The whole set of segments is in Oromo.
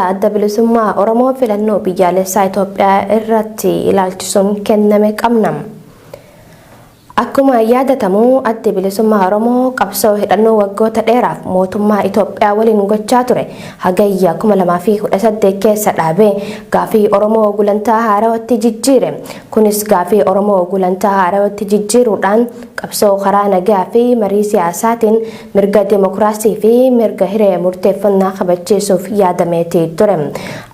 Adda Bilisummaa Oromoo filannoo biyyaalessaa Itoophiyaa irratti ilaalchisuun kenname qabna. Akkuma yaadatamu, Addi Bilisummaa Oromoo qabsoo hidhannoo waggoota dheeraaf mootummaa Itoophiyaa waliin gochaa ture Hagayya 2018 keessa dhaabee gaafii Oromoo gulantaa haarawatti jijjiire. Kunis gaafii Oromoo gulantaa haarawatti jijjiiruudhaan qabsoo karaa nagaa fi marii siyaasaatiin mirga dimokiraasii fi mirga hiree murteeffannaa kabachiisuuf yaadameeti ture.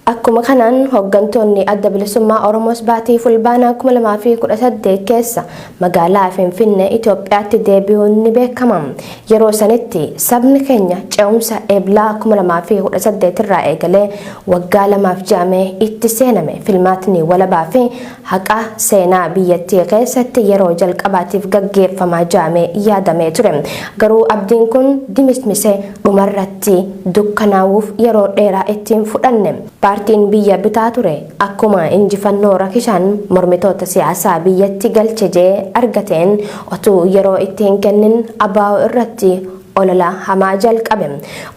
Akkuma kanaan hooggantoonni Adda Bilisummaa Oromoos baatii Fulbaanaa 2018 keessa magaalaa Finfinnee Itoophiyaatti deebi'uun ni beekama. Yeroo sanitti sabni keenya ce'umsa Eeblaa 2018 irraa eegalee waggaa 2f ja'amee itti seename filmaatni walabaa fi haqa seenaa biyyattii keessatti yeroo jalqabaatiif gaggeeffamaa ja'amee yaadamee ture. Garuu abdiin kun dimismisee dhumarratti dukkanaa'uuf yeroo dheeraa ittiin fudhanne. Paartiin biyya bitaa ture akkuma injifannoo rakishaan mormitoota siyaasaa biyyatti galche jee argateen otuu yeroo itti hin kennin ABO irratti olola hamaa jalqabe.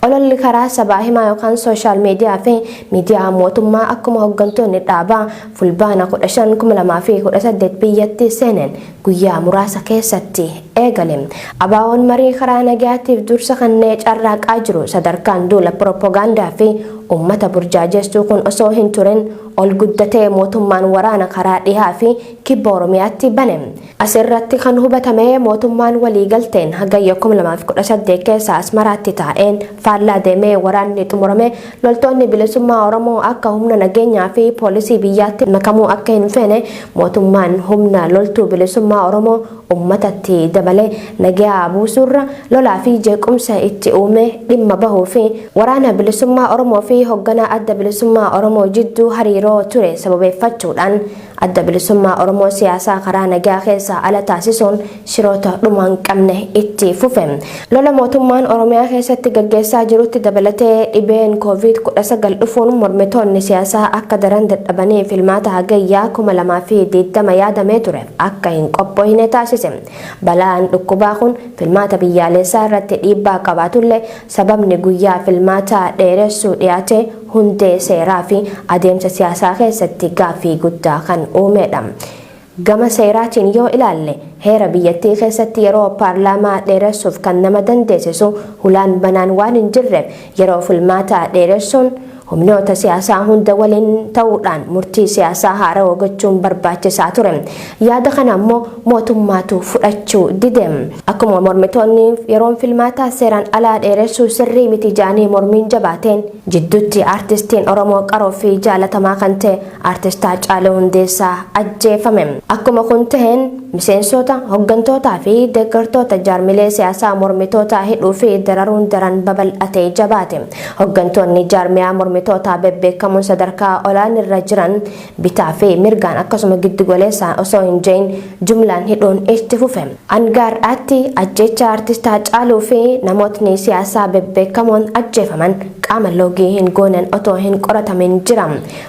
Ololli karaa sabaa himaa yookaan social media fi miidiyaa mootummaa akkuma hooggantoonni dhaabaa Fulbaana 15, 2018 biyyatti seeneen guyyaa muraasa keessatti eegale. ABO'n marii karaa nagayaatiif dursa kennee carraaqaa jiru sadarkaan duula pirooppogaandaa fi uummata burjaajeessuu kun osoo hin turin ol guddatee mootummaan waraana karaa dhihaa fi kibba Oromiyaatti bane. Asirratti kan hubatame mootummaan waliigalteen Hagayya 2018 keessa Asmaraatti taa'een faallaa deemee waraanni xumurame loltoonni bilisummaa Oromoo akka humna nageenyaa fi poolisii biyyaatti makamuu akka hin feene, mootummaan humna loltuu bilisummaa Oromoo uummatatti dabalee nagaa buusuurra lolaa fi jeequmsa itti uume dhimma bahuu fi waraana bilisummaa Oromoo fi hoogganaa Adda Bilisummaa Oromoo jidduu hariiroo ture sababeeffachuudhaan Adda Bilisummaa Oromoo siyaasaa karaa nagaa keessaa ala taasisuun shiroota dhuma hin qabne itti fufe. Lola mootummaan Oromiyaa keessatti gaggeessaa jirutti dabalatee dhibeen COVID-19 dhufuun mormitoonni siyaasaa akka daran dadhabanii filmaata Hagayyaa 2020 yaadamee ture akka hin qophooyne taasise. Balaan dhukkubaa kun filmaata biyyaalessaa irratti dhiibbaa qabaatullee, sababni guyyaa filmaataa dheeressuu dhiyaate hundee seeraa fi adeemsa siyaasaa keessatti gaaffii guddaa kan uumedha. Gama seeraatiin yoo ilaalle, heera biyyattii keessatti yeroo paarlaamaa dheeressuuf kan nama dandeessisu hulaan banaan waan hin jirreef, yeroo filmaataa dheeressuun humnoota siyaasaa hunda waliin ta'uudhaan murtii siyaasaa haarawaa gochuun barbaachisaa ture. Yaada kana ammoo mootummaatu fudhachuu dide. Akkuma mormitoonni yeroon filmaataa seeraan alaa dheeressuu sirrii miti jedhanii mormiin jabaateen, jidduutti aartistiin Oromoo qaroo fi jaalatamaa kan ta'e aartist Haacaaluu Hundeessaa ajjeefame. Akkuma kun taheen miseensota, hooggantootaa fi deeggartoota jaarmilee siyaasaa mormitootaa hidhuu fi dararuun daran babal'atee jabaate. Hooggantoonni jaarmiyaa mormitootaa bebbeekamoon sadarkaa olaanirra jiran bitaa fi mirgaan akkasuma giddugoleessaan osoo hin jehin jumlaan hidhuun itti fufe. Angaar'aatti ajjeecha aartist Haacaaluu fi namootni siyaasaa bebbeekamoon ajjeefaman qaama loogii hin goonen otoo hin qoratamin jira.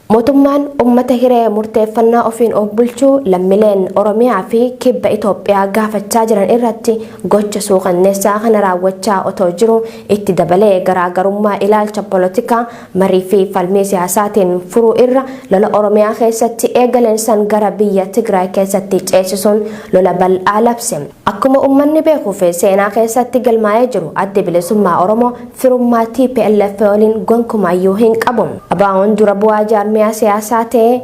Mootummaan uummata hiree murteeffannaa ofiin of bulchuu lammiileen Oromiyaa fi kibba Itoophiyaa gaafachaa jiran irratti gocha suukanneessaa kana raawwachaa otoo jiru, itti dabalee garaagarummaa ilaalcha poolitikaa marii fi falmii siyaasaatiin furuu irra lola Oromiyaa keessatti eegaleen san gara biyya Tigraay keessatti ceesisuun lola bal'aa labse. Akkuma uummanni beekuu fi seenaa keessatti galmaa'ee jiru, Addi Bilisummaa Oromoo firummaa TPLF waliin gonkumaayyuu hin qabu. ABO'n dura bu'aa jaarmiyaa siyaasaa ta'ee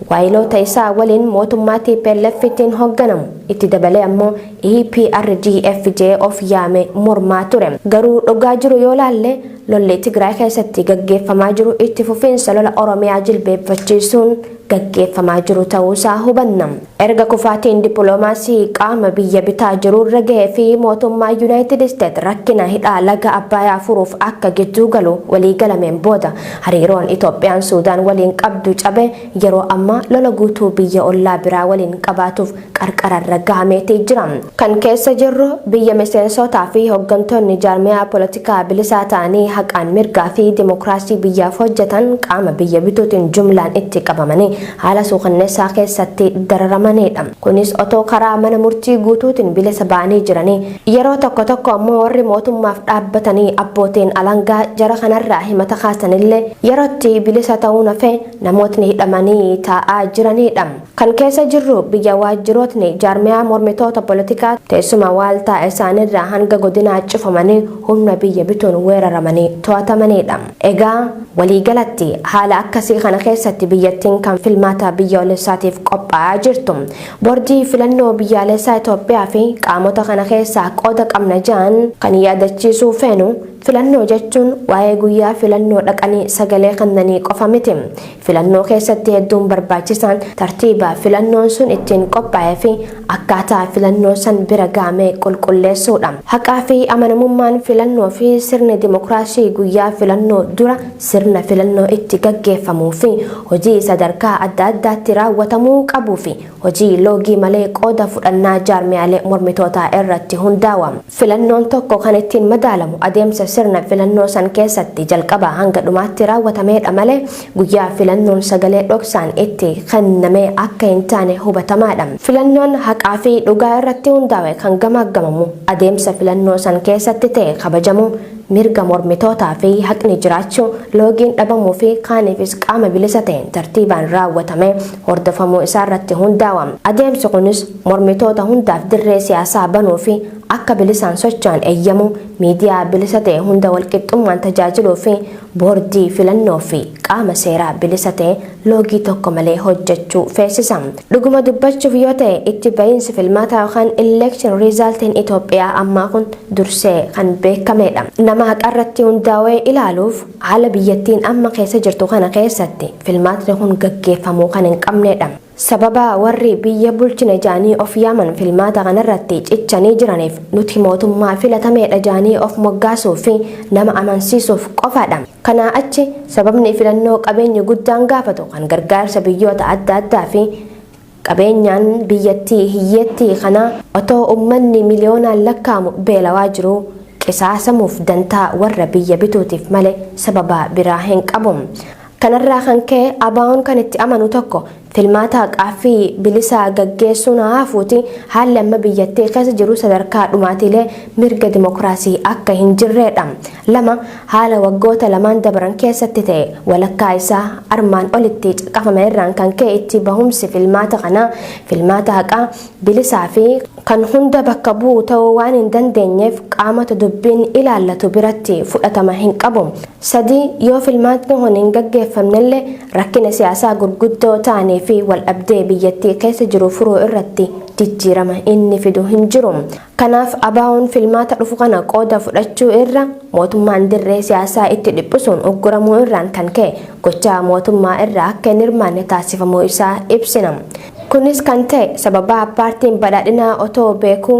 waayiloota isaa waliin mootummaa TPLF ittiin hoogganamu itti dabalee ammoo EPRDF of yaame mormaa ture. Garuu dhugaa jiru yoo laalle, lolli Tigraay keessatti gaggeeffamaa jiru itti fufiinsa lola Oromiyaa jilbeeffachiisuun gaggeeffamaa jiru ta'uusaa hubanna. Erga kufaatiin dippiloomaasii qaama biyya bitaa jirurra gahee fi mootummaa Yuunaayitid Isteet rakkina hidhaa laga Abbayaa furuuf akka gidduu galu waliigalameen booda, hariiroon Itoophiyaan Suudaan waliin qabdu cabe yeroo ammaa lola guutuu biyya ollaa biraa waliin qabaatuuf qarqararra gahameetii jira. Kan keessa jirru biyya miseensotaa fi hooggantoonni jaarmiyaa poolitikaa bilisaa ta'anii haqaan mirgaa fi dimokiraasii biyyaaf hojjetan qaama biyya bituutiin jumlaan itti qabamanii haala suukanneessaa keessatti dararamanidha. Kunis otoo karaa mana murtii guutuutiin bilisa ba'anii jiranii yeroo tokko tokko ammoo warri mootummaaf dhaabbatanii abbootiin alangaa jara kanarraa himata kaasanillee yerootti bilisa ta'uun hafee namootni hidhamanii taa'aa jiranidha. Kan keessa jirru biyya waajjirootni jaarmiyaa mormitoota poolitikaa teessuma waaltaa isaanirraa hanga godinaa cufamanii humna biyya bituun weeraramanii to'atamanidha. Egaa waliigalatti haala akkasii kana keessatti biyyattiin kan filmaata biyyoolessaatiif qophaa'aa jirtu. Boordii filannoo biyyaalessaa Itoophiyaa fi qaamota kana keessaa qooda qabna ja'an kan yaadachiisuu feenu filannoo jechuun waa'ee guyyaa filannoo dhaqanii sagalee kennanii qofa miti. Filannoo keessatti hedduun barbaachisaan tartiiba filannoon sun ittiin qophaa'ee fi akkaataa filannoo san bira gahamee qulqulleessuudha. Haqaa fi amanamummaan filannoo fi sirni dimokiraasii guyyaa filannoo dura sirna filannoo itti gaggeeffamuu fi hojii sadarkaa adda addaatti raawwatamuu qabuu fi hojii loogii malee qooda fudhannaa jaarmiyaalee mormitootaa irratti hundaa'a. Filannoon tokko kan ittiin madaalamu adeemsa sirna filannoo san keessatti jalqaba hanga dhumaatti raawwatameedha malee guyyaa filannoon sagalee dhoksaan itti kennamee akka hin taane hubatamaadha. Filannoon haqaa fi dhugaa irratti hundaa'e kan gamaggamamu adeemsa filannoo san keessatti ta'e kabajamu mirga mormitootaa fi haqni jiraachuu loogiin dhabamuu fi kaaniifis qaama bilisa ta'een tartiibaan raawwatamee hordofamuu isaarratti hundaa'a. Adeemsi kunis mormitoota hundaaf dirree siyaasaa banuu fi akka bilisaan socho'an eeyyamuu, miidiyaa bilisa ta'e hunda walqixxummaan tajaajiluu fi boordii filannoo fi qaama seeraa bilisa ta'e loogii tokko malee hojjechuu feesisa. Dhuguma dubbachuuf yoo ta'e itti bahiinsi filmaataa yookaan election resultiin Itoophiyaa ammaa kun dursee kan beekamedha. Nama haqarratti hundaa'ee ilaaluuf haala biyyattiin amma keessa jirtu kana keessatti filmaatni kun gaggeeffamuu kan hin qabnedha. Sababa warri biyya bulchine jaanii of yaaman filmaata kanarratti cichanii jiraniif nuti mootummaa filatameedha jaanii of moggaasuu fi nama amansiisuuf qofaadha. Kanaa achi sababni filannoo qabeenyi guddaan gaafatu kan gargaarsa biyyoota adda addaa fi qabeenyaan biyyattii hiyyeettii kana otoo uummanni miliyoonaan lakkaa'amu beelawaa jiru qisaasamuuf dantaa warra biyya bituutiif malee sababa biraa hin qabu. Kanarraa kan ka'e ABO'n kan itti amanu tokko filmaata haqaa fi bilisaa gaggeessuun hafuuti haalli amma biyyattii keessa jiru sadarkaa dhumaatiilee mirga dimokiraasii akka hin jirredha. Lama haala waggoota lamaan dabran keessatti ta'e walakkaa isaa armaan olitti caqafame irraan kan ka'e itti bahumsi filmaata kanaa filmaata haqaa bilisaa fi kan hunda bakka bu'u ta'uu waan hin dandeenyeef qaamota dubbiin ilaallatu biratti fudhatama hin qabu. Sadi yoo filmaatni kun hin gaggeeffamnellee rakkina siyaasaa gurguddoo ta'anii fi waldhabdee biyyattii keessa jiru furuu irratti jijjiirama inni fidu hin jiru. Kanaaf ABO'n filmaata dhufu kana qooda fudhachuu irra mootummaan dirree siyaasaa itti dhiphisuun ugguramuu irraan kan ka'e gochaa mootummaa irraa akka hin hirmaanne taasifamuu isaa ibsina. Kunis kan ta'e sababa paartiin badhaadhinaa otoo beekuu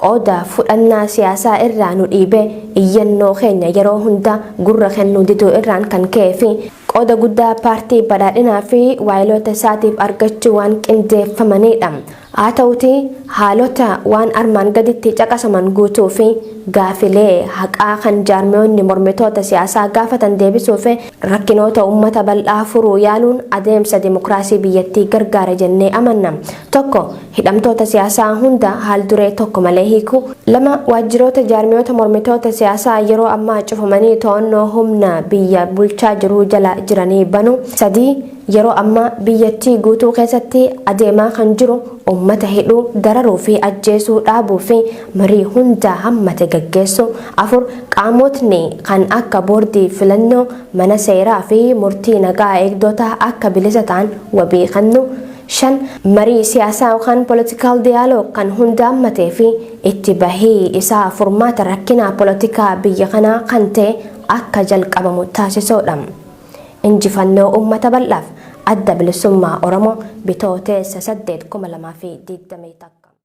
qooda fudhannaa siyaasaa irraa nu dhiibee iyyannoo keenya yeroo hunda gurra kennuu diduu irraan kan ka'ee fi qooda guddaa paartii badhaadhinaa fi waayiloota isaatiif argachuu waan qindeeffamanidha. Haa ta'utii haalota waan armaan gaditti caqasaman guutuu fi gaafilee haqaa kan jaarmiyoonni mormitoota siyaasaa gaafatan deebisuu fi rakkinoota uummata bal'aa furuu yaaluun adeemsa dimokiraasii biyyattii gargaara jennee amanna. Tokko hidhamtoota siyaasaa hunda haal duree tokko malee hiikuu. Lama waajjiroota jaarmiyoota mormitoota siyaasaa yeroo ammaa cufamanii to'annoo humna biyya bulchaa jiruu jala jiranii banu. Sadii yeroo ammaa biyyattii guutuu keessatti adeemaa kan jiru uummata hidhuu, dararuu fi ajjeesuu dhaabuu fi marii hunda hammate gaggeessu. Afur qaamotni kan akka boordii filannoo, mana seeraa fi murtii nagaa eegdota akka bilisa ta'an wabii kennu. Shan marii siyaasaa yookaan political dialogue kan hunda hammatee fi itti bahii isaa furmaata rakkinaa polotikaa biyya kanaa kan ta'e akka jalqabamu taasisuudha. Injifannoo uummata bal'aaf adda bilisummaa Oromoo Bitootessa 8 2021.